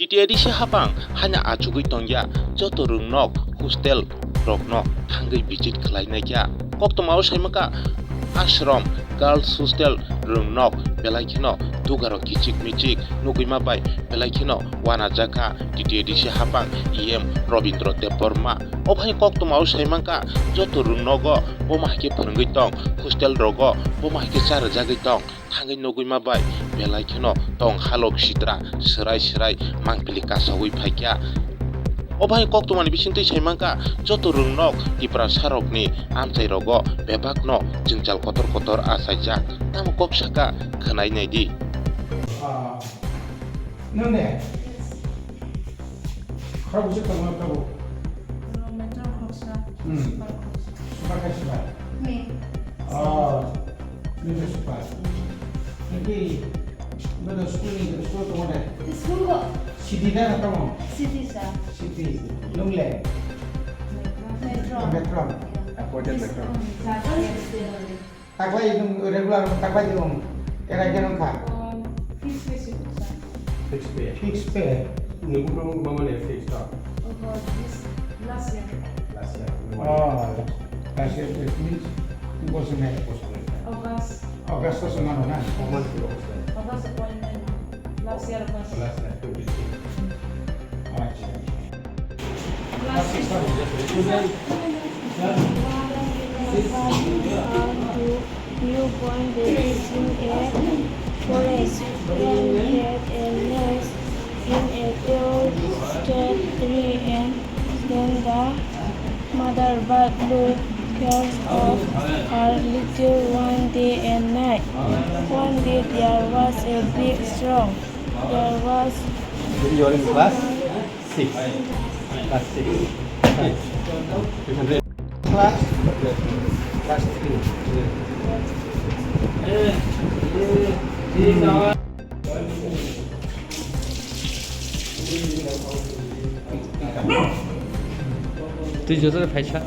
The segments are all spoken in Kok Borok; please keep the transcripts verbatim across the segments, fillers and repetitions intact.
T T A D C hapang haino achugwi tongya joto rwngnok hostel rokno thangwi visit khlai naikha. Koktwmao saimankha ashram girls hostel rwngnok belai kheno dugarok kichik michik nugwima bai belai kheno wanajakha T T A D C hapang E M Robindra Debbarma. Ophai koktwmao saimankha joto rwngnogo bomo hai khe phwrwngwi tong, hostel rogo bomo hai khe cha rwjagwi tong. Thangwi nugwima bai belai kheno tong halok sitra swrai swrai mangpili kasaui phaikha. Obo hai koktwmani bisingtwi saimankha joto rwngnok Tiprasa rokni amchai rogo bebakno jwngjal kotor kotor achaijak. Tamo kok saka khwnai naidi. Ah, nung de? Khoroksa tongo tabuk? Metro khoroksa, hmm. Super khoroksa. Super khai super? Hmm. Oh, nini super. Nini, bedo school ni, school tongo de? School ko? City na tongo? City sa. City. Nung le? Metro. Metro. Metro. Yeah. Metro. Taklai nung regular taklai nung era khe nung kha? Um, fixed pay si kuksa. Fixed pay. Fixed pay. Ni bukung mama ne fixed ta. Oh, this last year. Last year. Oh, last year, that means two thousand nine. August. August to sana na? August to August. August appointment. Last year August. Last year, twenty three. Acha. New point raising a forest and get a nest in a tall state tree and then the mother bird looked care of her little one day and night. One day there was a big storm. There was You're in class? Six. Class six. Class? Class three. Twi joto de phaisa.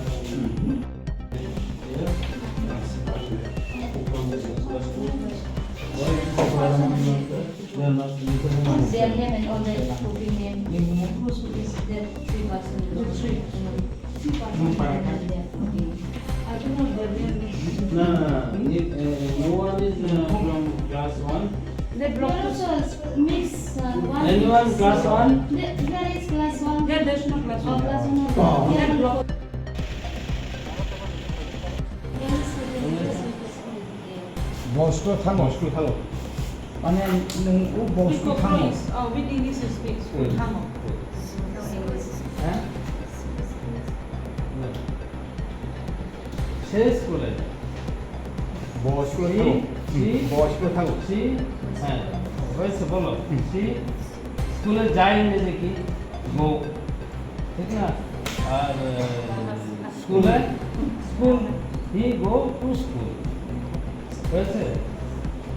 What's their name and all the cooking name? Who's cooking? There three person. Three. Two person. No, no, no. It, uh, no one is, uh, from class one. They block. There also mix, uh, one. Anyone class one? There, there is class one. Yeah, there's no class one. Oh, class one. Oh. They block. Bosko thango. Bosko thango. Mane nwng o bosko thango. With English, oh, with English you speak, school thango. Ha? Se school e. Bosko thango. Si, bosko thango. Si, ha. Hoyse bolo. Si, school e jai, English e ki? Go. Thik na? Ar, uh, School, school, he go to school. Hoyse?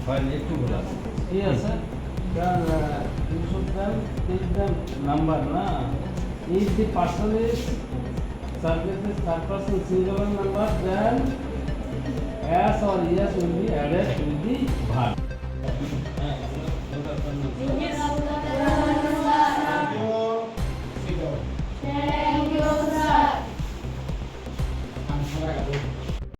Fine, একটু ভুল আছে। ঠিক আছে? Then, uh, you should then take the number, na? If the person is subject is third person singular number, then S or E S will be added to the verb.